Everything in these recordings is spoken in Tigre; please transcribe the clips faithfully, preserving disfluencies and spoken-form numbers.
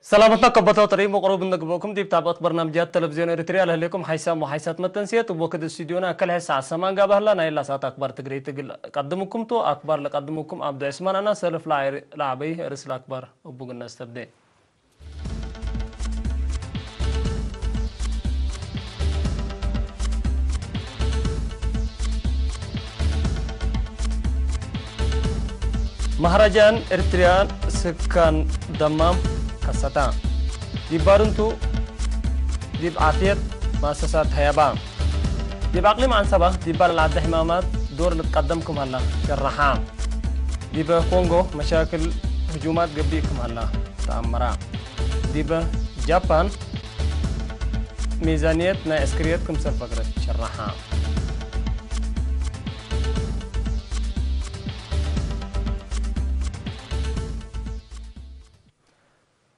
ሰላመትና ከበቶ ጥሪም ወቅሩብ እንግበእኩም ዲብ ታብዕት በርናምጃት ተለቪዝዮን ኤሪትርያ ለህሌኩም ሓይሳም ወሓይሳት መተንስየት እብ ወክድ ስቱድዮና ከልሐ ሰዓት ሰማን ጋብእ ህላ። ናይላ ሰዓት አክባር ትግርይት እግል ቀድምኩም ቱ። አክባር ለቀድምኩም አብዱ ዕስማን አና ሰልፍ ለዐበይ ርእስ ለአክባር እቡ ግነ እስተብዴ። መህረጃን ኤርትርያን ስካን ደማም ከሰታ። ዲብ ባርንቱ ዲብ ዓፍየት መአሰሳት ሀያባ። ዲብ አቅሊም አንሰባ ዲባ ለልዓደ ሕማማት ዶር ልትቀደም ክም ሀላ ሸረሓ። ዲበ ኮንጎ መሻክል ህጁማት ገብእ ክም ሀላ ተአመራ። ዲበ ጃፓን ሚዛንየት ናይ ዕስክርየት ክምሰል ፈግረት ሸረሓ።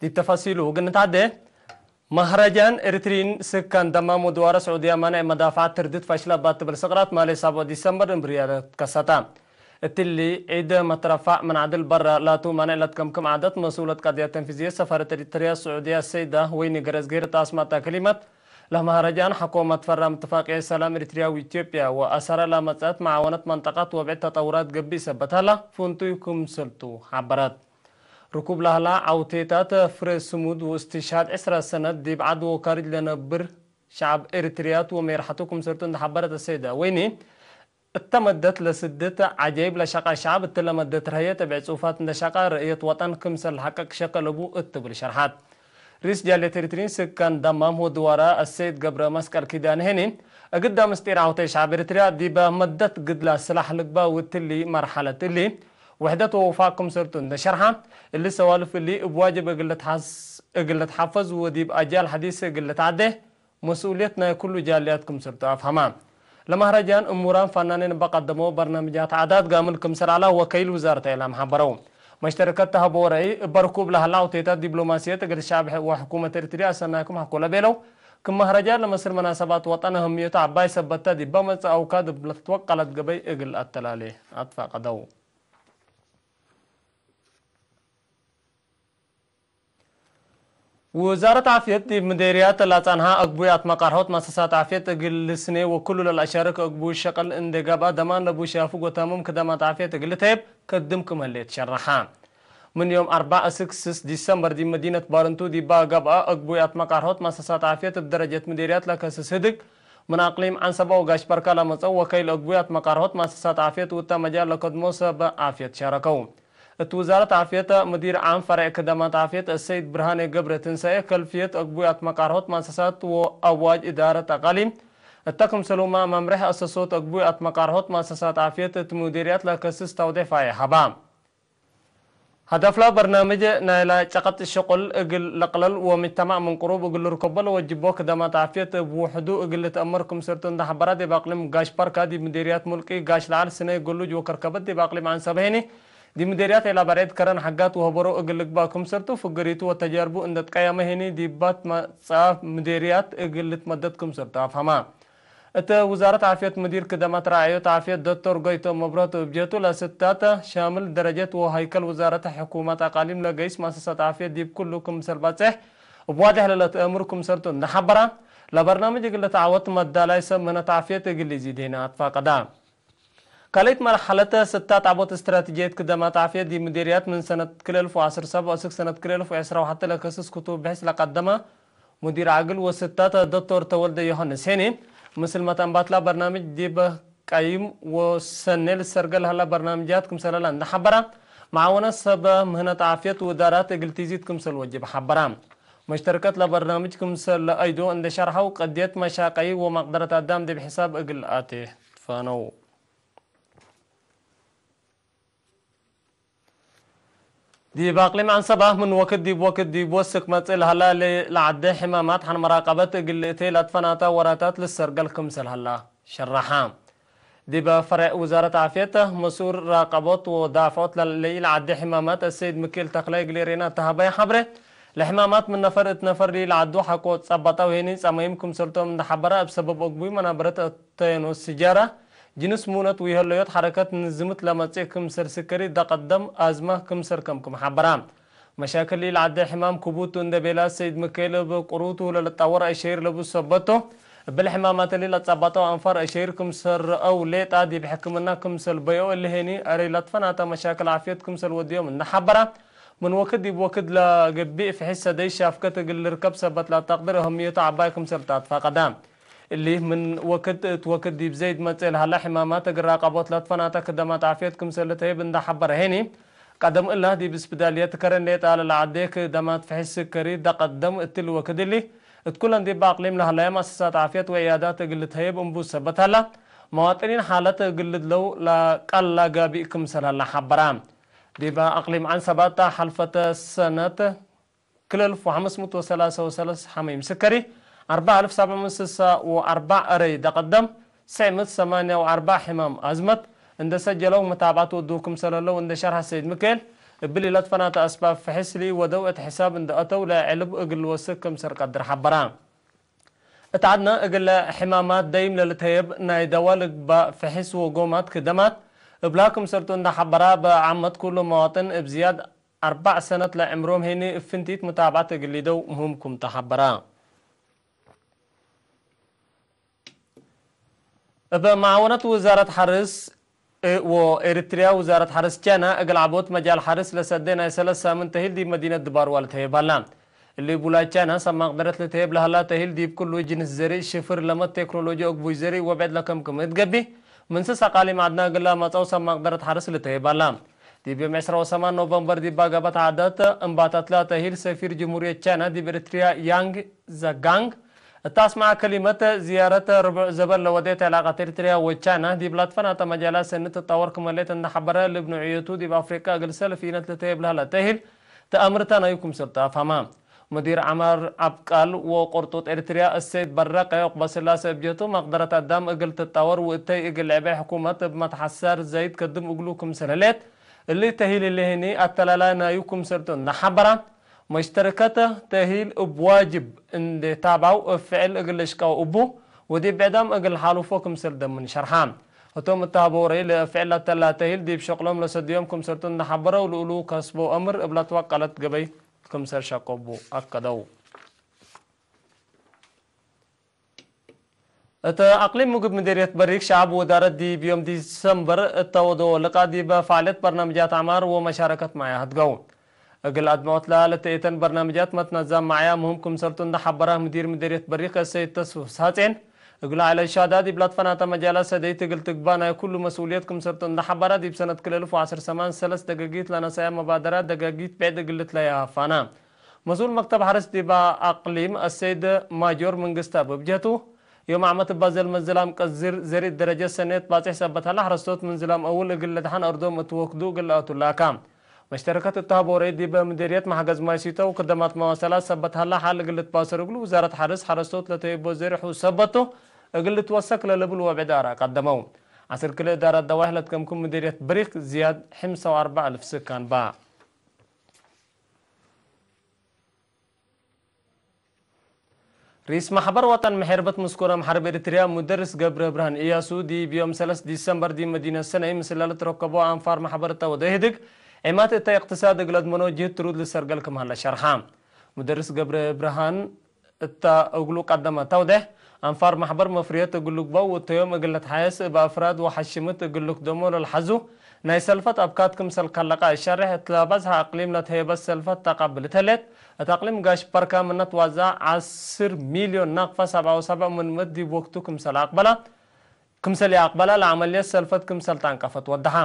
ዲብ ተፋሲሉ እግል ንትዓዴ፣ መህረጃን ኤሪትሪን ስካን ደማም ወድዋረ ስዑድያ ማንዕ መዳፍዓት ትርድት ፈሽለ እባ ትብል ስቅራት ማሌ ሳብዕ ዲሰምበር እምብርያለት ከሰታ። እትሊ ዒድ መትረፋዕ ምን ዐድል በረ ላቱ ማንዕ ለትከምክም ዓደት መስኡለት ቀድያት ተንፊዝየት ሰፋረት ኤሪትርያ ስዑድያ ሰይዳ ወይኒ ገረዝጊር እት አስማጣ ክሊመት፣ ለመህረጃን ሐኮመት ፈራም እትፋቅየት ሰላም ኤሪትርያ ወኢትዮጵያ ወአሰረ ለመጽአት መዓወነት መንጠቀት ወብዕድ ተጠውራት ገብእ ሰበት ሀላ ፍንቱይ ክምሰልቱ ሐበረት። ርኩብ ለሀላ ዐውቴታት ፍሬ ስሙድ ወእስትሽሃድ ዕስራ ሰነት ዲብ ዐድ ወካርጅ ለነብር ሸዐብ ኤሪትርያት ወሜርሐቱ ክምሰልቱ እንዴ ሐበረት አሰይዳ ወይኒ፣ እተ መደት ለስድት ዐጃይብ ለሸቀ ሸዐብ እትለ መደት ረህየት እብ ዕጹፋት እንዴ ሸቀ ርእየት ወጠን ክምሰል ለሐቀቅ ሸቀ ለቡ እት ትብል ሸርሐት። ርኢስ ጃልየት ኤሪትሪን ስካን ደማም ወድዋራ አሰይድ ገብረ መስቀል ኪዳነ ህኒ፣ እግዳ ምስጢር ዐውቴ ሸዐብ ኤሪትርያ ዲበ መደት ግድላ ስላሕ ልግባእ ወእትሊ መርሐለት እሊ፣ ውሕደት ወወፋቅ ክምሰልቱ እንዴ ሸርሐ፣ እሊ ሰዋልፍ እሊ እብ ዋጅብ እግል ልትሐስ-፣ እግል ልትሐፈዝ ወዲብ አጅያል ሐዲስ እግል ልትዐዴ መስኡልየት ናይ ኩሉ ጃልያት ክምሰልቱ አፍሀማ። ለመህረጃን እሙራን ፈናኔን እበ ቀደመው በርናምጃት ዓዳት ጋምል ክምሰል ዐላ ወከይል ውዛረት ኢዕላም ሐበረው። መሽተረከት ተሀበው ረአይ፣ እበ ርኩብ ለሀላ ዐውቴታት ዲብሎማስየት እግል ሸዐብ ወሕኩመት ኤሪትርያ አሰናይኩም ሐኮ ለቤለው፣ ክም መህረጃን ለመስል መናሰባት ወጠን አህምየቱ ዐባይ ሰበት ተ፣ ዲብ መጽእ አውካድ እብ ለትትወቀለት ገበይ እግል አተላሌ አትፋቀደው። ውዛረት ዓፍየት ዲብ ምዴርያት ለአጻንሐ አግቡያት መቃርሖት መአሰሳት ዓፍየት እግል ልስኔ ወኩሉ ለልአሻርክ አግቡይ ሸቅል እንዴ ገብአ ደማን ለቡ ሻፍግ ወታምም ክደማት ዓፍየት እግል ልትሀይብ ከድም ክም ህሌት ሸረሐ። ምን ዮም አርበዕ እስክ ስስ ዲሰምበር ዲብ መዲነት ባርንቱ ዲባ ገብአ አግቡያት መቃርሖት መአሰሳት ዓፍየት እብ ደረጀት ምዴርያት ለከስስ ህድግ ምን አቅሊም ዐንሰበ ወጋሽ በርካ ለመጽአው ወከይል አግቡያት መቃርሖት መአሰሳት ዓፍየት ውተ መጃል ለከድሞ ሰብ ዓፍየት ሻረከው። እት ውዛረት ዓፍየት፣ ሙዲር ዓም ፈሬዕ ክደማት ዓፍየት አሰይድ ብርሃኔ ገብረ ትንሳኤ፣ ከልፍየት አግቡያት መቃርሖት መአሰሳት ወአዋጅ እዳረት አቃሊም እተ ክምሰልሁመ፣ መምሬሕ አሰሶት አግቡያት መቃርሖት መአሰሳት ዓፍየት እት ሙዲርያት ለከስስ ተውዴሕ ፋዬ ሀባ። ሀደፍላ በርናምጅ ናይላ ጨቀጥ ሽቁል እግል ለቅለል ወምጅተማዕ ምን ቅሩብ እግል ልርከቦ ለወጅቦ ክደማት ዓፍየት እብ ውሕዱ እግል ልትአመር ክምሰልቱ እንዴ ሐበራ፣ ዲብ አቅሊም ጋሽ በርካ ዲብ ምዴርያት ሙልቂ ጋሽ ለዐል ስነይ፣ ገሉጅ ወከርከበት ዲብ አቅሊም ዐንሰበ ህኒ፣ ዲብ ምዴርያት ዔላ በርዔድ ከረን ሐጋት ወሀበሮ እግል ልግባእ ክምሰልቱ ፍግሪቱ ወተጃርቡ እንዴ ትቀየመ ህኒ፣ ዲባት መጽአ ምዴርያት እግል ልትመደድ ክምሰልቱ አፍሀማ። እት ውዛረት ዓፍየት ሙዲር ክደማት ረዓዮት ዓፍየት ዶክቶር ጎይቶም መብረህቱ እብ ጀህቱ፣ ለስታት ሻምል ደረጀት ወሀይከል ውዛረት ሕኩማት አቃሊም ለገይስ መአሰሳት ዓፍየት ዲብ ኩሉ ክምሰል ባጽሕ እብ ዋዴሕ ለልትአምር ክምሰልቱ እንዴ ሐበራ፣ ለበርናምጅ እግል ልትዐወት መዳላይ ሰብ ምህነት ዓፍየት እግል ኢዚድ ህነ አትፋቀዳ። ካልኣይት መርሐለት ስታት ዐቦት እስትራቲጅየት ክደማት ዓፍየት ዲብ ምዴርያት ምን ሰነት ክልኤ እልፍ ወዐስር ሰብዕ እስክ ሰነት ክልኤ እልፍ ወዐስር ወሐቴ ለከስስ ክቱብ ብሕስ ለቀደመ ሙዲር ዐግል ወስታት ዶክቶር ተወልደ ዮሐንስ ሄኒ፣ ምስል መትአንባትላ በርናምጅ ዲብ ቀይም ወሰኔ ልሰርገ ለሀላ በርናምጃት ክምሰለላ እንዴ ሐበራ፣ መዓወነት ሰብ ምህነት ዓፍየት ወእዳራት እግል ትዚድ ክምሰል ወጅብ ሐበራ። መሽተርከት ለበርናምጅ ክምሰል ለአይዶ እንዴ ሸርሐው፣ ቅድየት መሻቀይ ወመቅደረት አዳም ዲብ ሕሳብ እግል አቴ ትፋነው። ዲብ አቅሊም ዐንሰባ ምን ወክድ ዲብ ወክድ ዲብ ወስክ መጽእ ለሀላ ለዐደ ሕማማት ሐን መራቀበት እግል ልእቴ ለአትፈናተ ወራታት ልሰርገል ክምሰል ሀላ ሸረሐ። ዲበ ፈሬዕ ውዛረት ዓፍየት፣ መስኡል ራቀቦት ወዳፍዖት ለለኢለዐዴ ሕማማት አሰይድ ምክኤል ተክላይ እግል ኤሬና እተ ሀበየ ሐብሬ፣ ለሕማማት ምን ነፈር እት ነፈር ለኢለዐዱ ሐቆ ጸበጣ ወሄኒ ጸመይም ክምሰልቶም እንደ ሐበረ፣ እብ ሰበብ አግቡይ መናበረት አተየኖ ስጃራ፣ ጅንስ ሙነት ወይሀለዮት ሐረከት ንዝምት ለመጽእ ክምሰል ስከሪ፣ ደቀት ደም፣ አዝመ ክምሰል ከምክም ሐበረ። መሻክል ለኢለዐዴ ሕማም ክቡድ ቱ እንዴ ቤለ ሰይድ ምክኤል፣ እብ ቅሩቱ ለልትጠወር አሸይር ለቡ ሰበት ቱ። እብሊ ሕማማት እሊ ለትጸበጠው አንፋር አሸይር ክምሰል ረአው ሌጣ ዲብ ሕክምና ክምሰል በይኦ እሊ ሄኒ አረይ ለትፈናተ መሻክል ዓፍየት ክምሰል ወድዮም እንዴ ሐበረ፣ ምን ወክድ ዲብ ወክድ ለገብእ ፍሕስ ሰደይ ሻፍከት እግል ልርከብ ሰበት ለተቅድር አህምየቱ ዐባይ ክምሰል ተአትፋቀደ። እሊ ምን ወክድ እት ወክድ ዲብ ዘይድ መጽእ ለሀለ ሕማማት እግል ራቀቦት ለትፈናተ ክደማት ዓፍየት ክምሰል ልትሀይብ እንዴ ሐበረ ሄኒ፣ ቀደም እለ ዲብ ስፕዳልየት ከረን ሌጣ ለለዐዴ ክደማት ፍሕስ ስከሪ፣ ደቀት ደም እትሊ ወክድ እሊ፣ እት ኩለን ዲብ አቅሊም ለሀለየ መአሰሳት ዓፍየት ወዕያዳት እግል ልትሀይብ እንቡ ሰበት ሀላ፣ መዋጥኒን ሓለት እግል ልድለው ለቀላ ጋቢእ ክምሰል ሀላ ሐበረ። ዲበ አቅሊም ዐንሰባት ተ ሐልፈተ ሰነት ክልኤ አልፍ ወሐምስ ምእት ወሰላሰ ወሰለስ ሐመይም ስከሪ፣ አርበዕ አልፍ ሰብዕ ምእት ስሳ ወአርበዕ አረይ ደቀት ደም፣ ሰዕ ምእት ሰማንያ ወአርበዕ ሕማም አዝመት እንዴ ሰጀለው መታብዐት ወዱ ክምሰል ህለው እንዴ ሸርሐ ሰይድ ምክኤል፣ እብሊ ለትፈናተ አስባብ ፍሕስ ለኢወደው እት ሕሳብ እንዴ አተው ለዕልብ እግል ልወስክ ክምሰል ቀድር ሐበረ። እት ዐድነ እግለ ሕማማት ደይም ለልትሀየብ ናይ ደዋ ልግባእ ፍሕስ ወጎማት ክደማት እብላ ክምሰልቱ እንዴ ሐበራ፣ በዓመት ኩሉ መዋጥን እብ ዝያድ አርበዕ ሰነት ለዕምሮም ሄኒ እብ ፍንቲት ሙታብዐት እግል ሊደው ምህም ክም ተሐበረ። እብ መዓወነት ውዛረት ሐርስ ወኤሪትርያ፣ ውዛረት ሐርስ ቻይና እግል ዐቦት መጃል ሐርስ ለሰዴ ናይ ሰለስ ሳምን ተሂል ዲብ መዲነት ድባርዋ ልትሀየብ ሀላ። እሊ ቡላይ ቻይና ሰብ ማቅደረት ልትሀየብ ለሀላ ተሂል ዲብ ክሉ ጅንስ ዘሪእ ሽፍር ለመ ቴክኖሎጂ አግቡይ ዘሪእ ወብዕድ ለከምክም እት ገብእ፣ ምን ስስ አቃሊም ዐድና እግል ለአመጽአው ሰብ ማቅደረት ሐርስ ልትሀየብ ሀላ። ዲብ ዮም ዕስራ ወሰማን ኖቨምበር ዲብ ባጋበት ዓደት እምባታትላ ተሂል ሰፊር ጅምሁርየት ቻይና ዲብ ኤሪትርያ ያንግ ዘጋንግ እት አስመዐ ከሊመት፣ ዝያረት ርቡዕ ዘበን ለወዴት ዕላቀት ኤሪትርያ ወቻይና ዲብ ለትፈናተ መጃላት ሰኒ ትጣወር ክም ህሌት እንዴ ሐበረ፣ ልብ ንዕየቱ ዲብ አፍሪቀ እግል ሰልፍ ኢነት ልትሀየብ ለሀለ ተሂል ተአምርተ ናዩ ክምሰል ተአፋህመ። ሙዲር ዐማር አብቃል ወቅርጡጥ ኤሪትርያ እሰይድ በረቀ ዮቅበስላሰ እብ ጀቱ፣ መቅደረት አዳም እግል ትጣወር ወእተይ እግል ልዕቤ ሕኩመት እብ መትሐሳር ዘይድ ከድም እግሉ ክምሰል ህሌት፣ እሊ ተሂል እሊ ህኒ አተላላይ ናዩ ክምሰልቱ እንዴ ሐበረ፣ መሽተረከት ተሂል እብ ዋጅብ እንዴ ታብዐው እብ ፍዕል እግል ልሽቀው እቡ ወዲብ ብዕዳም እግል ሓሉፎ ክምሰል ደምን ሸርሐ። ህቶም እተ ሀበው ረይ ለፍዕል ለተላ ተሂል ዲብ ሸቅሎም ለሰድዮም ክምሰልቱ እንዴ ሐበረው፣ ለእሉ ከስቦ አምር እብ ለትወቀለት ገበይ ክምሰል ሸቀቡ አከደው። እት አቅሊም ምግብ ምዴርየት በሪክ ሸዐብ ወዳረት ዲብ ዮም ዲሰምበር እተ ወደወ ልቃእ ዲበ ፋዕልየት በርናምጃት ዐማር ወመሻረከት መዕያ ህድገው። እግል አድመዖት ለለትአተን በርናምጃት መትነዛም መዕያ ምህም ክምሰልቱ እንዴ ሐበረ ምዲር ምዴርየት በሪክ እሰይድ ተስፉ ሳጼን፣ እግል ዐለ ሸሃዳ ዲብ ለትፈናተ መጃላት ሰደይት እግል ትግባእ ናይ ኩሉ መስኡልየት ክምሰልቱ እንዴ ሐበረ፣ ዲብ ሰነት ክልኤ አልፍ ወዐስር ሰማን ሰለስ ደገጊት ለነሰአየ መባደረ ደገጊት ብዕድ እግል ልትለየ ሀፋነ። መስኡል መክተብ ሐርስ ዲብ አቅሊም አሰይድ ማጆር መንግስተአብ እብ ጀህቱ፣ ዮም ዓመት እባ ዘልመ ዝላም ቀዝር ዘሪት ደረጀት ሰኔት ባጼሕ ሰበት ሀላ፣ ሐረስቶት ምን ዝላም አውል እግል ልድሐን አርዶም እት ወክዱ እግል ለአቱ ላካ። መሽተረከት እተ ሀቦሬ ዲብ ምዴርየት መሕገዝ ማይ ሲቶ ወክደማት መዋሰላት ሰበት ሀላ ሐል እግል ልትባሰር እግሉ፣ ውዛረት ሐርስ ሐረስቶት ለተይቦ ዘሪሑ ሰበቱ እግል ልትወሰክ ለልብል ወብዕድ አራእ ቀደመው። ዐስር ክልኤ እዳረት ደዋይሕ ለትከምክም ምዴርየት ብሪክ ዝያድ ሕምሳ ወአርበዕ አልፍ ስካን በ። ርኢስ ማሕበር ወጠን መሔርበት ምስኩናም ሐርብ ኤሪትርያ ሙደርስ ገብረብርሃን እያሱ፣ ዲብ ዮም ሰለስ ዲሰምበር ዲብ መዲነት ሰነይ ምስለ ልትረከቦ አንፋር ማሕበር እተ ወደ ህድግ፣ ዒማት እተ እቅትሳድ እግል አድመኖ ጅህድ ትሩድ ልሰርገል ክም ሀለ ሸርሐ። ሙደርስ ገብረብርሃን እተ እግሉ ቀደመ ተውዴሕ፣ አንፋር ማሕበር መፍርየት እግል ልግበእ ወእተ ዮም እግል ልትሓየስ እብ አፍራድ ወሐሽምት እግል ልክደሞ ለልሐዙ ናይ ሰልፈት አብካት ክምሰል ከለቀ እሸሬሕ፣ እት ለበዝሐ አቅሊም ለትሀየበት ሰልፈት ተቀብልት ህሌት። እት አቅሊም ጋሽ በርካ ምነ ትዋዘዐ ዐስር ሚልዮን ናቅፈ ሰብዓ ወሰብዕ ምን ምእት ዲብ ወቅቱ ክምሰል አቅበለ፣ ክምሰል ይአቅበለ ለዐመልየት ሰልፈት ክምሰል ተአንቀፈት ወደሐ።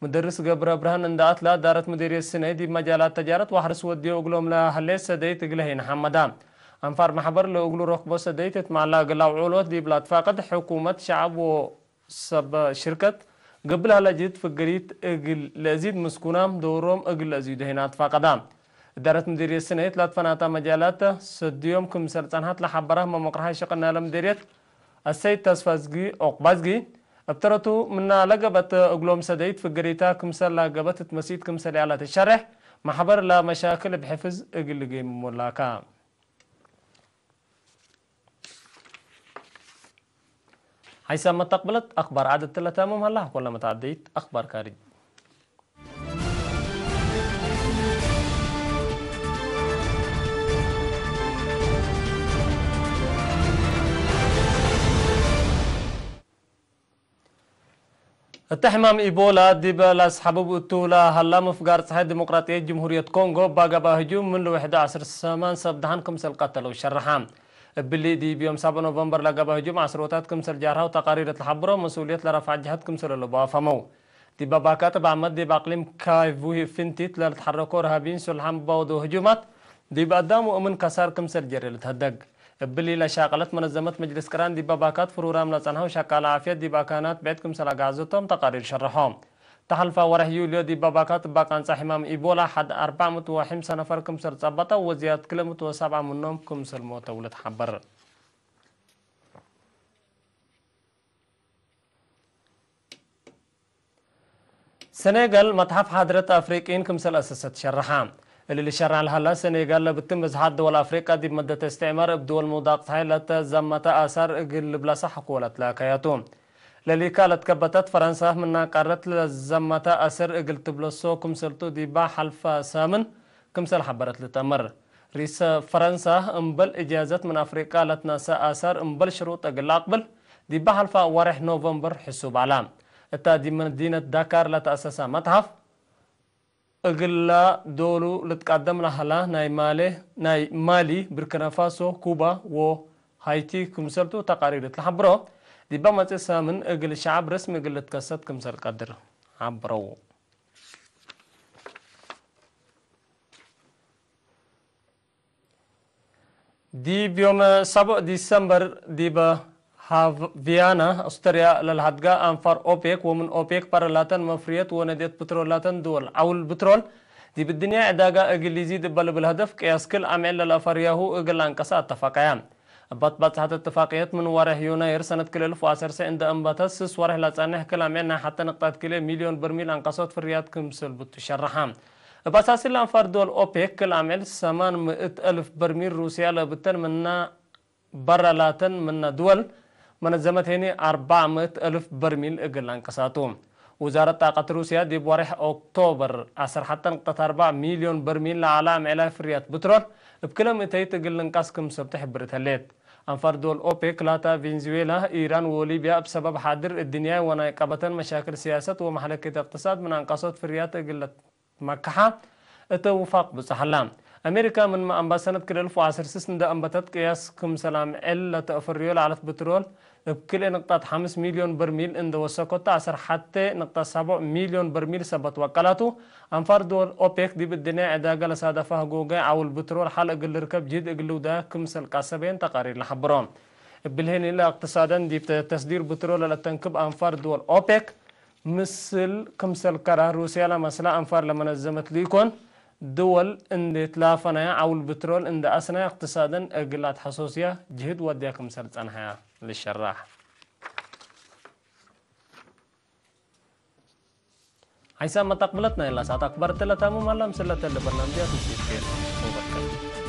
ሙደርስ ገብረብርሃን እንደ አትላ እዳረት ሙዲርየት ስነይ ዲብ መጃላት ተጃረት ወሐርስ ወድዮ እግሎም ለሀሌት ሰደይት እግለ ሄነ ሐመዳ። አንፋር ማሕበር ለእግሉ ረክቦ ሰደይት እት መዐላ እግል አውዑሎት ዲብ ለአትፋቅድ ሕኩመት፣ ሸዐብ ወ ሰብ ሽርከት ገብእ ለሀለ ጅህድ ፍግሪት እግል ለአዚድ ምስኩናም ዶሮም እግል ለአዚዱ ሄነ አትፋቀዳ። እዳረት ምዲርየት ስነይት ላትፈናታ መጃላት ሰድዮም ክምሰል ጸንሐት ለሐበረ መመቅርሐ ሽቅናለ ምዲርየት አሰይድ ተስፋዝጊ ዑቅባዝጊ፣ እብ ተረቱ ምና ለገበት እግሎም ሰደይት ፍገሪታ ክምሰል ላገበት እት መሲት ክምሰል ያላ ትሸሬሕ፣ መሕበር ለመሻክል እብ ሕፍዝ እግል ልጌምሞ ላካ። ሐይሳም መተቅብለት አክባር ዓደት ለታምም ሀላ፣ ሐቆለ መተዓደይት አክባር ካርጅ። እተ ሕማም ኢቦላ ዲበ ለአስሐብብ እቱ ለሀላ ምፍጋር ጸሓይ ዲሞቅራጥየት ጅምሁርየት ኮንጎ፣ እባ ገብአ ህጁም ምን ለውሕዱ ዐስር ሰማን ሰብ ደሐን ክምሰል ቀተለው ሸረሐ። እብሊ ዲብ ዮም ሳብዕ ኖቨምበር ለገብአ ህጁም ዐስሮታት ክምሰል ጃርሐው ተቃሪር እት ለሐብሮ፣ መስኡልየት ለረፍዐ ጀሀት ክምሰል ለቡ አፍሀመው። ዲበ ባካት እብ ዓመት ዲብ አቅሊም ካይቩ ፍንቲት ለልትሐረኮ እርሃቢይን ሱልሓም በወደው ህጁማት፣ ዲብ አዳም ወእምን ከሳር ክምሰል ጀሬ ልትሀደግ። እብሊ ለሻቀለት መነዘመት መጅልስ ቅራን ዲበ ባካት ፍሩራም ለጸንሐው ሸቃለ ዓፍየት ዲብ አካናት ብዕድ ክምሰል አግዓዘቶም ተቃሪር ሸርሖ። ተሐልፈ ወርሕ ዩልዮ ዲበ ባካት እባ ቃንጻ ሕማም ኢቦላ ሐድ አርበዕ ምእት ወሐምሳ ነፈር ክምሰል ጸበጠው ወዝያድ ክልኤ ምእት ወሰብዓ ምኖም ክምሰል ሞተው ልትሐበር። ሰኔጋል መትሐፍ ሓድረት አፍሪቅይን ክምሰል አሰሰት ሸርሐ። እሊ ልሸርሕ ለሀላ፣ ሰኔጋል ለብትን ብዝሓት ድወል አፍሪቀ ዲብ መደት እስትዕማር እብ ድወል ምውዳቅ ጸሓይ ለተዘመተ አሳር እግል ልብለሰ ሐኮለት ለአከያቱ። ለሊካ ለትከበተት ፈረንሳ ምና ቃረት ለዘመተ አሰር እግል ትብለሶ ክምሰልቱ ዲባ ሐልፈ ሳምን ክምሰል ሐበረት ልትአመር። ርኢሰ ፈረንሳ እምበል እጃዘት ምን አፍሪቃ ለትነሰእ አሳር እምበል ሽሩጥ እግል ለአቅብል ዲብ ሐልፈ ወሬሕ ኖቨምበር ሕሱብ ዐለ። እታ ዲብ መዲነት ዳካር ለተአሰሰ መትሐፍ፣ እግለ ዶሉ ልትቀደም ለሀላ ናይ ማሌ፣ ናይ ማሊ፣ ብርኪናፋሶ፣ ኩባ ወሃይቲ ክምሰልቱ ተቃሪር እት ለሐብሮ፣ ዲበ መጽእ ሳምን እግል ሸዐብ ረስሚ እግል ልትከሰት ክምሰል ቀድር ሐብረው። ዲብ ዮም ሰቡዕ ዲሰምበር ዲበ ሃቭ-፣ ቪያና፣ ኦስትርያ ለልሀድጋ አንፋር ኦፔክ ወምን ኦፔክ በረ ላተን መፍርየት ወነድየት ብትሮል ላተን ድወል ዐውል ብትሮል ዲብ እድንያ ዕዳጋ እግል ኢዚድ እበ ልብል ሀደፍ ቅያስ ክል አምዕል ለለአፈርያሁ እግል ለአንቀሰ አተፋቀያ። እባት ባጽሐት እትፋቅየት ምን ወሬሕ ዮናይር ሰነት ክልኤ እልፍ ወዐሰርተ እንደ እንበተት ስስ ወሬሕ ለጸንሕ ክል አምዕል ናይ ሐቴ ንቅጠት ክልኤ ሚልዮን በርሚል አንቀሶት ፍርያት ክምሰል ብቱ ሸርሐ። እብ አሳሲ ለአንፋር ድወል ኦፔክ ክል አምዕል ሰማን ምእት አልፍ በርሚል ሩስያ ለብተን ምና በረ ላተን ምነ ድወል መነዘመት ሄኒ አርበዕ ምእት አልፍ በርሚል እግል አንቀሳቱ። ውዛረት ጣቀት ሩስያ ዲብ ወሬሕ ኦክቶበር ዐሰር ሐቴ ንቅጠት አርበዕ ሚልዮን በርሚል ለዐለ አምዕላይ ፍርያት ብትሮል እብ ክለ ምእተይት እግል ልንቀስ ክም ሰብተ ሕብርት ህሌት። አንፋር ድወል ኦፔክ ላታ ቬንዙዌላ፣ ኢራን ወሊብያ እብ ሰበብ ሓድር እድንያይ ወናይ ቀበተን መሻክል ስያሰት ወመሕለኬት እቅትሳድ ምን አንቀሶት ፍርያት እግል መከሓ እተ ውፋቅ ብጽሕ ሀላ። አሜሪካ ምንመ አምበ ሰነት ክልኤ እልፍ ወዐሰርተ ስስ እንደ አንበተት ቅያስ ክምሰል አምዕል ለተአፈርዮ ለዐለት ብትሮል እብ ክልኤ ንቅጠት ሐምስ ሚልዮን በርሚል እንደ ወሰኮተ ዐሰር ሐቴ ንቅጠት ሰቦዕ ሚልዮን በርሚል ሰበት ወቀላቱ። አንፋር ድወል ኦፔክ ዲብ እድንያ ዕዳገ ለሳደፈ ህጎገ ዐውል ብትሮል ሐል እግል ልርከብ ጅህድ እግል ልውደያ ክምሰል ቀሰበየን ተቃሪር ለሐብሮ። እብልሄኒ ለእቅትሳደን ዲብ ተስዲር ብትሮል ለለተንክብ አንፋር ድወል ኦፔክ ምስል ክምሰል ከረ ሩስያ ለመስለ አንፋር ለመነዘመት ሊኮን፣ ድወል እንዴ ትላፈነያ ዐውል ብትሮል እንደ አስነያ እቅትሳደን እግል አትሐሶስያ ጅህድ ወድያ ክምሰል ጸንሐያ ልሸራሕ። ሐይሳም መተቅብለት ናይ ላሳት አክበርት ለታምም አላ ምስል ለተለ በርናምጅያት ምስል ኬር ወበርከት።